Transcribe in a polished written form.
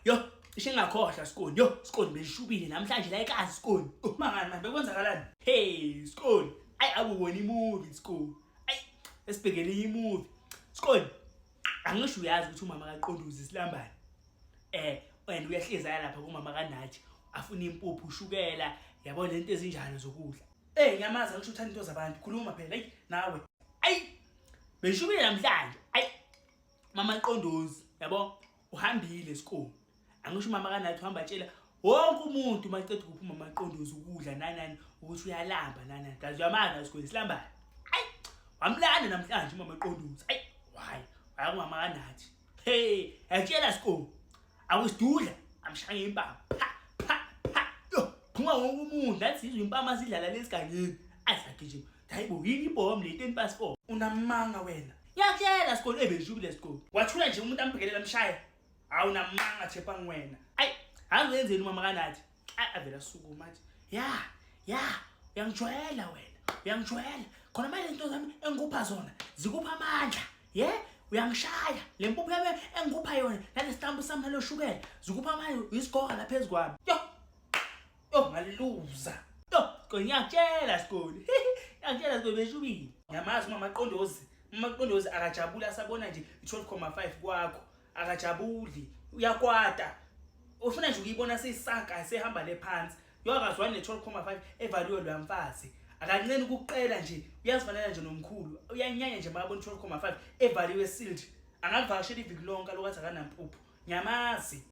Yo, cishe ngakhohlwa Skoni. Yo, Skoni beshubile namhlanje la ekazi Skoni. Oh, Mangani manje bekwenzakalani? Hey, Skoni. Ayi akubona imovie Skoni. Ayi, esibhekele imovie. Skoni. Angisho uyazi ukuthi umama kaQonduzi isilambane. Eh, and uyahlezi aya lapha kumama kaNathi afuna impuphu, ushukela, yabo lento ezinjalo zokudla. Eh ngiyamazi angisho uthanda into zabantu. Khuluma phela eyi nawe. Ayi, beshubile namhlanje. Ayi, mama Qondozi, yabo uhambile esikoleni. Angisho umama kaNathi uhamba atshela wonke umuntu uma eceda ukuphuma amaqondozi ukudla nanani ukuthi uyalamba nanani. Kazi uyamazi esikoleni silambayo. Ayi, wamlanda namhlanje umama Qondozi. Ayi, why? Waya kumama kaNathi. Hey, yatshela sikolo. Akusidudla, amshaya impama. Pa pa pa. Yo, phuma wonke umuntu. Nathi sizwe impama sidlala lesigangeni. Ayisagijima. Hayibo, yini ibhomu le 10 past 4. Unamanga wena. Yakutshela sikolo ebeshubile sikolo. Wathula nje umuntu ambhekelela amshaya. Hawu namanga Tshepang wena. Ayi, angenzeni umama kaNathi. Ayi avela sukuma athi, "Ya, ya, uyangijwayela wena. Uyangijwayela. Khona manje into zami engikupha zona zikupha amandla. Ye, uyangishaya. Le mpuphu yami engikupha yona nale stamp sami nalo shukela zikupha amandla uyisigoga lapha phezu kwami. Yo. Yo ngaluza. Yo, Skoni ngiyakutshela Skoni. Ngiyakutshela Skoni beshubile. Ngiyamazi umama Qondozi. Umama Qondozi akajabuli asabona nje i-12.5 kwakho. Akajabuli. Uyakwata. Ufuna nje ukuyibona seyisaka sehamba le phansi. Yo akazwani ne-12.5 evaliwe loya mfazi. Akanceni ukuqela nje. Uyazifanela nje nomkhulu. Uyanyanya nje makabona i-12.5 evaliwe sealed. Angakuvakashela iviki lonke alokathi akanampuphu. Ngiyamazi.